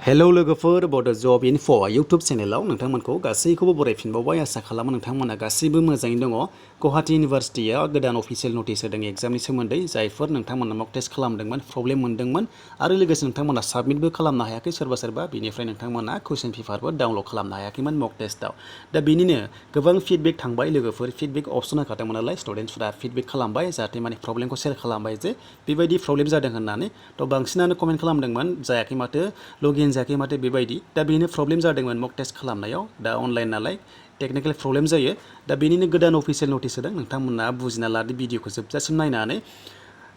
Hello लोगोफोर बड' जब enough' YouTube चेनेलाव नोंथांमोनखौ गासैखौबो बरायफिनबावबाय आसा खालामो नोंथांमोना गासैबो मोजाङैनो दङ। गुवाहाटी इउनिभार्सिटिया गोदान अफिसियेल नटिस होदों एग्जामनि सोमोन्दै जायफोर नोंथांमोना मक टेस्ट खालामदोंमोन प्रब्लेम मोनदोंमोन आरो लोगोसे नोंथांमोना साबमिटबो खालामनो हायाखै सोरबा बेनिफ्राय नोंथांमोना कुइसन पेपारबो डाउनलड खालामनो हायाखैमोन मक टेस्टआव। दा बेनिनो गोबां फिडबेक थांबाय लोगोफोर फिडबेक अपसन होखादोंमोन नालाय स्टुडेन्टसफोरा फिडबेक खालामबाय जाहाथे माने प्रब्लेमखौ शेयार खालामबाय जे बेबायदि प्रब्लेम जादों होननानै थ' बांसिनानो कमेन्ट खालामदोंमोन जायाखै माथो लगिन जायाखै माथो बेबायदि दा बेनो प्रब्लेम जादोंमोन मक टेस्ट खालामनायाव दा अनलाइन नालाय टेक्निकेल प्रब्लेम जायो दा बेनिनो गोदान अफिसियेल नटिस होदों नोंथांमोना बुजिना लादो भिडिअखौ जोबजासिम नायनानै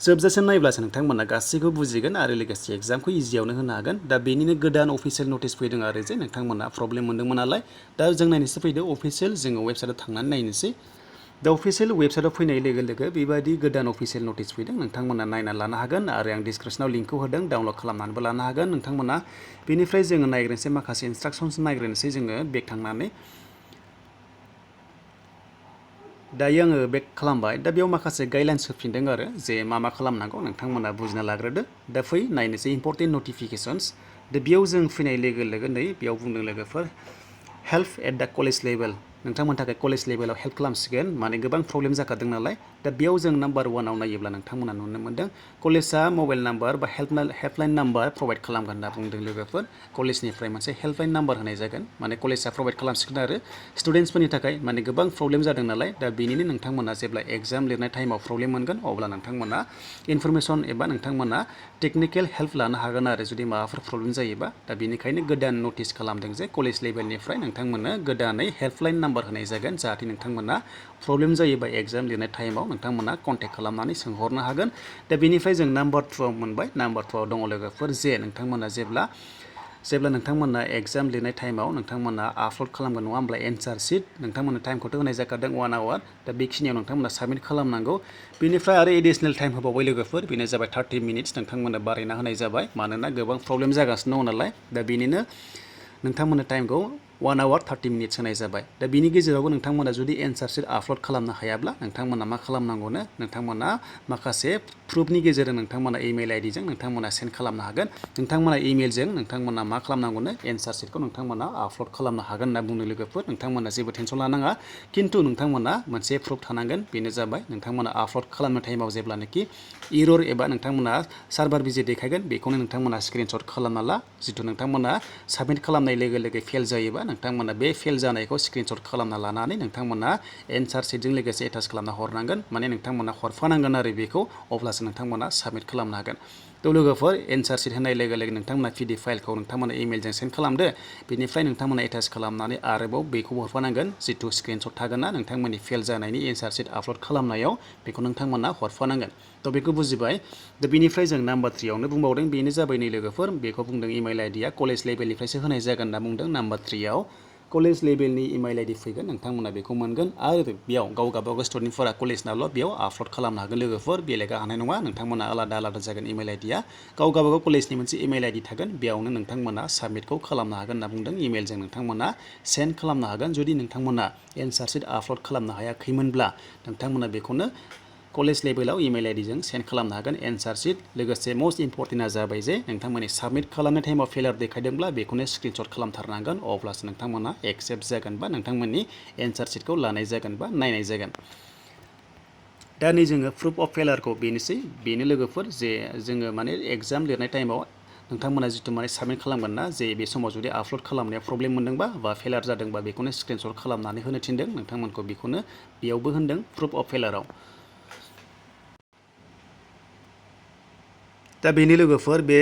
जोबजासिम नायब्लासो नोंथांमोना गासैखौबो बुजिगोन आरो लोगोसे एग्जामखौ इजियावनो होनो हागोन। दा बेनिनो गोदान अफिसियेल नटिस फैदों आरो जे नोंथांमोना प्रब्लेम मोनदोंमोन नालाय दा जों नायनोसै फैदो अफिसियेल जोङो वेबसाइटआव थांनानै नायनोसै। दा अफिसियेल वेबसाइटआव फैनाय लोगो लोगो बेबायदि गोदान अफिसियेल नटिस फैदों नोंथांमोना नायना लानो हागोन आरो आं डिसक्रिपसनाव लिंकखौ होदों डाउनलड खालामनानैबो लानो हागोन नोंथांमोना। बेनिफ्राय जोङो नायग्रोनोसै माखासे इन्सट्राक्सन्स नायग्रोनोसै जोङो बेक थांनानै। दायो आङो बेक खालामबाय दा बेयाव माखासे गाइडलाइन्स होफिनदों आरो जे मा खालामनांगौ नोंथांमोना बुजिना लाग्रोदो। दा फै नायनोसै इम्परटेन्ट नटिफिकेसन्स। दा बेयाव जों फैनाय लोगो लोगो नै बेयाव बुंदों लोगोफोर हेल्प एट दा कलेज लेभेल नोंथांमोननि थाखाय कलेज लेभेलाव हेल्प खालामसिगोन माने गोबां प्रब्लेम जाखादों नालाय दा बेयाव जों नाम्बार 1आव नायोब्ला नोंथांमोना नुनो मोन्दों कलेजआ मबाइल नाम्बार बा हेल्पलाइन नाम्बार प्रभाइड खालामगोन होनना बुंदों लोगोफोर। कलेजनिफ्राय मोनसे हेल्पलाइन नाम्बार होनाय जागोन माने कलेजआ प्रभाइड खालामसिगोन आरो स्टुडेन्टसफोरनि थाखाय माने गोबां प्रब्लेम जादों नालाय दा बेनिनो नोंथांमोना जेब्ला एग्जाम लिरनाय टाइमाव प्रब्लेम मोनगोन अब्ला नोंथांमोना इनफरमेसन एबा नोंथांमोना टेक्निकेल हेल्प लानो हागोन आरो जुदि माबाफोर प्रब्लेम जायोबा। दा बेनिखायनो गोदान नटिस खालामदों जे कलेज लेभेलनिफ्राय नोंथांमोननो गोदानै हेल्पलाइन नाम्बार होनाय जागोन जाहाथे नोंथांमोना प्रब्लेम जायोबा एग्जाम लिरनाय टाइमाव नोंथांमोना कन्टेक्ट खालामनानै सोंहरनो हागोन। दा बेनिफ्राय जों नाम्बार 2आव मोनबाय नाम्बार 2आव दङ लोगोफोर जे नोंथांमोना जेब्ला नोंथांमोना एग्जाम लिरनाय टाइमाव नोंथांमोना आपल'ड खालामगोन नङा होमब्ला एन्सार सिट नोंथांमोननो टाइमखौथ' होनाय जाखादों 1 आवार दा बेखिनियाव नोंथांमोना साबमिट खालामनांगौ। बेनिफ्राय आरो एडिसनेल टाइम होबावबाय लोगोफोर बेनो जाबाय 30 मिनिट्स नोंथांमोननो बारायना होनाय जाबाय मानोना गोबां प्रब्लेम जागासिनो दङ नालाय दा बेनिनो नोंथांमोननो टाइमखौ 1 आवार 30 मिनिट्स होनाय जाबाय। दा बिनि गेजेरावबो नोंथांमोना जुदि एन्सार सिट आपल'ड खालामनो हायाब्ला नोंथांमोना मा खालामनांगौनो नोंथांमोना माखासे प्रुफनि गेजेरजों नोंथांमोना इमेल आइडिजों नोंथांमोना सेन्ड खालामनो हागोन। नोंथांमोना इमेलजों नोंथांमोना मा खालामनांगौनो एन्सार सिटखौ नोंथांमोना आपल'ड खालामनो हागोन होनना बुंनो लोगोफोर नोंथांमोना जेबो टेनसन लानाङा खिन्थु नोंथांमोना मोनसे प्रुफ थानांगोन बेनो जाबाय नोंथांमोना आपल'ड खालामनो टाइमाव जेब्लानोखि इरर एबा नोंथांमोना सार्भार बिजि देखायगोन बेखौनो नोंथांमोना स्क्रिनशट खालामना ला जिथु नोंथांमोना साबमिट खालामनाय लोगो लोगो फेल जायोबा नोंथांमोना बे फेल जानायखौ स्क्रिनशट खालामना लानानै नोंथांमोना एन्सार सिटजों लोगोसे एटाच खालामना हरनांगोन माने नोंथांमोना हरफानांगोन आरो बेखौ अब्लासो नोंथांमोना साबमिट खालामनो हागोन। थ' लोगोफोर एन्सार सिट होनाय लोगो लोगो नोंथांमोना PDF फाइलखौ नोंथांमोना इमेलजों सेन्ड खालामदो बेनिफ्राय नोंथांमोना एटाच खालामनानै आरोबाव बेखौ हरफानांगोन जिथु स्क्रिनशट थागोन ना नोंथांमोननि फेल जानायनि एन्सार सिट आपल'ड खालामनायाव बेखौ नोंथांमोना हरफानांगोन। थ' बेखौ बुजिबाय। दा बेनिफ्राय जों नाम्बार 3आवनो बुंबावदों बेनो जाबाय नै लोगोफोर बेखौ बुंदों इमेल आइडिया कलेज लेभेलनिफ्रायसो होनाय जागोन होनना बुंदों नाम्बार 3आव कलेज लेभेलनि इमेल आइडि फैगोन नोंथांमोना बेखौ मोनगोन आरो बेयाव गावगाबागाव स्टुडेन्टफोरा कलेजनाल' बेयाव आपल'ड खालामनो हागोन लोगोफोर बेलेगा हानाय नङा नोंथांमोना आलादा जागोन इमेल आइडिया गावगाबागाव कलेजनि मोनसे इमेल आइडि थागोन बेयावनो नोंथांमोना साबमिटखौ खालामनो हागोन होनना बुंदों इमेलजों नोंथांमोना सेन्ड खालामनो हागोन जुदि नोंथांमोना एन्सार सिट आपल'ड खालामनो हायाखैमोनब्ला नोंथांमोना बेखौनो कलेज लेभेलाव इमेल आइडिजों सेन्ड खालामनो हागोन एन्सार सिट लोगोसे मस्ट इम्परटेन्टआ जाबाय जे नोंथांमोननि साबमिट खालामनाय टाइमाव फेलार देखायदोंब्ला बेखौनो स्क्रिनशट खालामथारनांगोन अब्लासो नोंथांमोना एक्सेप्ट जागोन बा नोंथांमोननि एन्सार सिटखौ लानाय जागोन बा नायनाय जागोन। दा नै जोङो प्रुफ अफ फेलारखौ बेनो लोगोफोर जे जोङो माने एग्जाम लिरनाय टाइमाव नोंथांमोना जिथु माने साबमिट खालामगोन ना जे बे समाव जुदि आपल'ड खालामनायाव प्रब्लेम मोनदोंबा बा फेलार जादोंबा बेखौनो स्क्रिनशट खालामनानै होनो थिनदों नोंथांमोनखौ बेखौनो बेयावबो होनदों प्रुफ अफ फेलाराव। दा बेनि लोगोफोर बे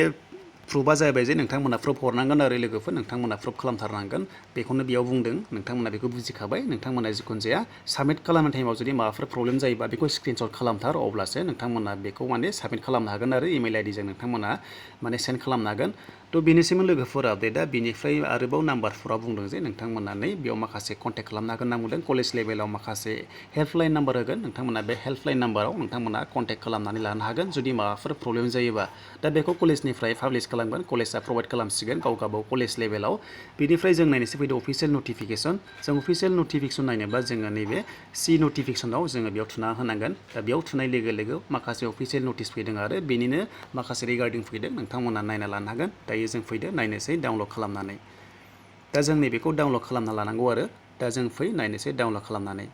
प्रुफआ जाहैबाय जे नोंथांमोना प्रुफ हरनांगोन आरो लोगोफोर नोंथांमोना प्रुफ खालामथारनांगोन बेखौनो बेयाव बुंदों नोंथांमोना बेखौ बुजिखाबाय नोंथांमोना जिखुनु जाया साबमिट खालामनाय टाइमाव जुदि माबाफोर प्रब्लेम जायोबा बेखौ स्क्रिनशट खालामथार अब्लासो नोंथांमोना बेखौ माने साबमिट खालामनो हागोन आरो इमेल आइडिजों नोंथांमोना माने सेन्ड खालामनो हागोन। थ' बेनिसिममोन लोगोफोर आपडेटआ बेनिफ्राय आरोबाव नाम्बार 4आव बुंदों जे नोंथांमोना बेयाव माखासे कन्टेक्ट खालामनो हागोन होनना बुंदों कलेज लेभेलाव माखासे हेल्पलाइन नाम्बार होगोन नोंथांमोना बे हेल्पलाइन नाम्बाराव नोंथांमोना कन्टेक्ट खालामनानै लानो हागोन जुदि माबाफोर प्रब्लेम जायोबा दा बेखौ कलेजनिफ्राय पाब्लिश खालामगोन कलेजआ प्रभाइड खालामसिगोन गावगाबाव कलेज लेभेलाव। बेनिफ्राय जों नायनोसै फैदो अफिसियेल नटिफिकेसन जों अफिसियेल नटिफिकेसन नायनोब्ला जोङो नैबे सि नटिफिकेसनाव जोङो बेयाव थुना होनांगोन। दा बेयाव थुनाय लोगो लोगो माखासे अफिसियेल नटिस फैदों आरो बेनिनो माखासे रिगार्डिं फैदों नोंथांमोना नायना लानो हागोन। दायो दायो जों फैदो नायनोसै डाउनलड खालामनानै दा जों नैबेखौ डाउनलड खालामना लानांगौ आरो दा जों फै नायनोसै डाउनलड खालामनानै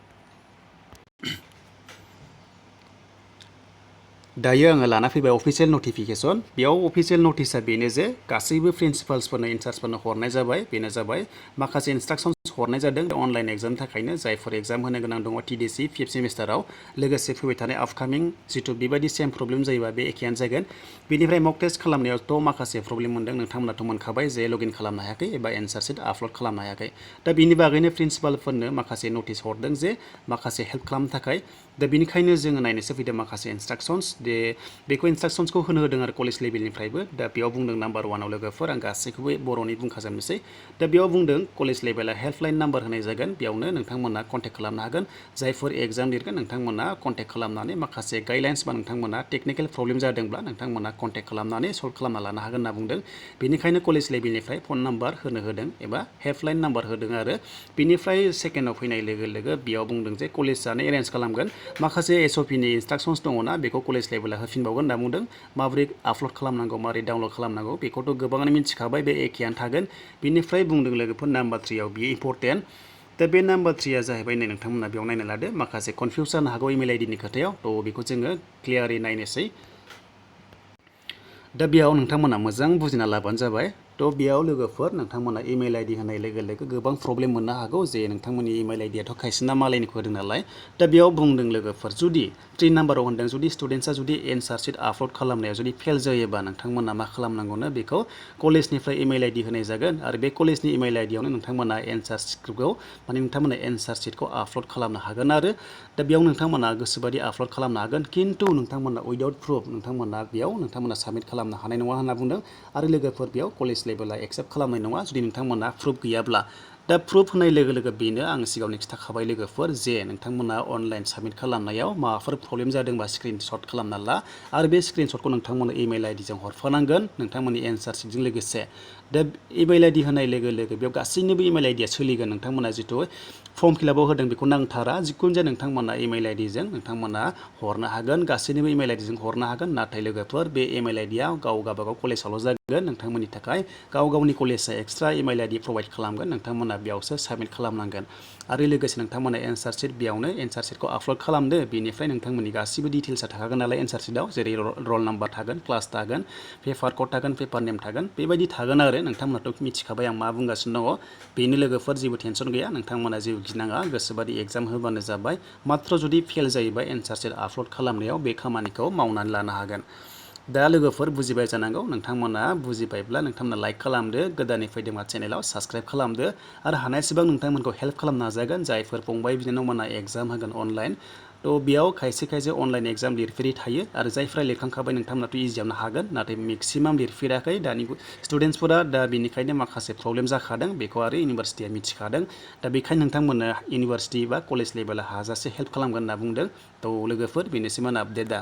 दायो आङो लाना फैबाय अफिसियेल नटिफिकेसन बेयाव अफिसियेल नटिसआ बेनो जे गासैबो प्रिन्सिपाल्सफोरनो इनचार्जफोरनो हरनाय जाबाय बेनो जाबाय माखासे इन्सट्राक्सन्स हरनाय जादों अनलाइन एग्जामनि थाखायनो जायफोर एग्जाम होनो गोनां दङ टिडिसि फिफ्थ सेमिस्टाराव लोगोसे फैबाय थानाय आपकामिं जिथु बेबायदि सेम प्रब्लेम जायोबा बे एखेयानो जागोन बेनिफ्राय मक टेस्ट खालामनायावथ' माखासे प्रब्लेम मोनदों नोंथांमोनाथ' मोनखाबाय जे लगइन खालामनो हायाखै एबा एन्सार सिट आपल'ड खालामनो हायाखै दा बिनि बागैनो प्रिन्सिपालफोरनो माखासे नटिस हरदों जे माखासे हेल्प खालामनो थाखाय दा बेनिखायनो जोङो नायनोसो फैदों माखासे इन्सट्राक्सन्स दे बेखौ इन्सट्राक्सन्सखौ होनो होदों आरो कलेज लेभेलनिफ्रायबो दा बेयाव बुंदों नाम्बार वानाव लोगोफोर आं गासैखौबो बर'नि बुंखाजोबनोसै दा बेयाव बुंदों कलेज लेभेला हेल्पलाइन नाम्बार होनाय जागोन बेयावनो नोंथांमोना कन्टेक्ट खालामनो हागोन जायफोर एग्जाम लिरगोन नोंथांमोना कन्टेक्ट खालामनानै माखासे गाइडलाइन्स बा नोंथांमोना टेकनिकेल प्रब्लेम जादोंब्ला नोंथांमोना कन्टेक्ट खालामनानै सल्भ खालामना लानो हागोन होनना बुंदों बेनिखायनो कलेज लेभेलनिफ्राय फन नाम्बार होनो होदों एबा हेल्पलाइन नाम्बार होदों आरो बिनिफ्राय सेकेन्डआव फैनाय लोगो लोगो बेयाव बुंदों जे कलेजआनो एरेन्ज खालामगोन माखासे एसअपिनि इन्सट्राक्सन्स दङना बेखौ कलेज लेभेला होफिनबावगोन होनना बुंदों माबोरै आपल'ड खालामनांगौ माबोरै डाउनलड खालामनांगौ बेखौथ' गोबाङानो मिथिखाबाय बे एखेयानो थागोन बिनिफ्राय बुंदों लोगोफोर नाम्बार 3आव बियो इम्परटेन्ट दा बे नाम्बार 3आ जाहैबाय नै नोंथांमोना बेयाव नायना लादो माखासे कनफिउस जानो हागौ इमेल आइडिनि खोथायाव थ' बेखौ जोङो क्लियारै नायनोसै दा बेयाव नोंथांमोना मोजां बुजिना लाबानो जाबाय थ' बेयाव लोगोफोर नोंथांमोना इमेल आइडि होनाय लोगो लोगो गोबां प्रब्लेम मोननो हागौ जे नोंथांमोननि इमेल आइडियाथ' खायसेना मालायनिखौ होदों नालाय दा बेयाव बुंदों लोगोफोर जुदि 3 नाम्बाराव होनदों जुदि स्टुडेन्टसा जुदि एन्सार सिट आपल'ड खालामनायाव जुदि फेल जायोबा नोंथांमोना मा खालामनांगौनो बेखौ कलेजनिफ्राय इमेल आइडि होनाय जागोन आरो बे कलेजनि इमेल आइडियावनो नोंथांमोना एन्सार सिटखौ माने नोंथांमोना एन्सार सिटखौ आपल'ड खालामनो हागोन आरो दा बेयाव नोंथांमोना गोसोबादि आपल'ड खालामनो हागोन खिन्थु नोंथांमोना उइदाउट प्रुफ नोंथांमोना साबमिट खालामनो हानाय नङा होनना बुंदों आरो लोगोफोर बेयाव कलेज लेभेला एक्सेप्ट खालामनाय नङा जुदि नोंथांमोना प्रुफ गैयाब्ला दा प्रुफ होनाय लोगो लोगो बेनो आं सिगाङावनो खिथाखाबाय लोगोफोर जे नोंथांमोना अनलाइन साबमिट खालामनायाव माबाफोर प्रब्लेम जादोंबा स्क्रिनशट खालामना ला आरो बे स्क्रिनशटखौ नोंथांमोना इमेल आइडिजों हरफानांगोन नोंथांमोननि एन्सार सिटजों लोगोसे दा इमेल आइडि होनाय लोगो लोगो बेयाव गासैनिबो इमेल आइडिया सोलिगोन नोंथांमोना जिथु फर्म फिलापआव होदों बेखौ नांथारा जिखुनु जाया नोंथांमोना इमेल आइडिजों नोंथांमोना हरनो हागोन गासैनिबो इमेल आइडिजों हरनो हागोन नाथाय लोगोफोर बे इमेल आइडिया गावबागाव कलेजावल' जागोन नोंथांमोननि थाखाय गावनि कलेजआ एक्सट्रा इमेल आइडि प्रभाइड खालामगोन नोंथांमोना बेयावसो साबमिट खालामनांगोन आरो लोगोसे नोंथांमोना एन्सार सिट बेयावनो एन्सार सिटखौ आपल'ड खालामदो बेनिफ्राय नोंथांमोननि गासिबो डिटेल्सआ थाखागोन नालाय एन्सार सिटआव जेरै रल नाम्बार थागोन क्लास थागोन पेपार कड थागोन पेपार नेम थागोन बेबायदि थागोन आरो नोंथांमोनाथ' मिथिखाबाय आं मा बुंगासिनो दङ बेनो लोगोफोर जेबो टेनसन गैया नोंथांमोना जेबो गिनाङा गोसोबादि एग्जाम होबानो जाबाय मात्र जुदि फेल जायोबा एन्सार सिट आपल'ड खालामनायाव बे खामानिखौ मावनानै लानो हागोन दा लोगोफोर बुजिबाय जानांगौ नोंथांमोना बुजिबायब्ला नोंथांमोना लाइक खालामदो गोदानै फैदोंबा चेनेलाव साबस्क्राइब खालामदो आरो हानायसेबां नोंथांमोनखौ हेल्प खालामनो नाजागोन जायफोर फंबाय बिनानावमोना एग्जाम होगोन अनलाइन थ' बेयाव खायसे अनलाइन एग्जाम लिरफेरि थायो आरो जायफ्रा लिरखांखाबाय नोंथांमोनाथ' इजियावनो हागोन नाथाय मेक्सिमाम लिरफेराखै दानि स्टुडेन्टसफोरा दा बेनिखायनो माखासे प्रब्लेम जाखादों बेखौ आरो इउनिभार्सिटिया मिथिखादों दा बेखायनो नोंथांमोननो इउनिभार्सिटि बा कलेज लेभेला हाजासे हेल्प खालामगोन होनना बुंदों थ' लोगोफोर बेनोसैमोन आपडेटआ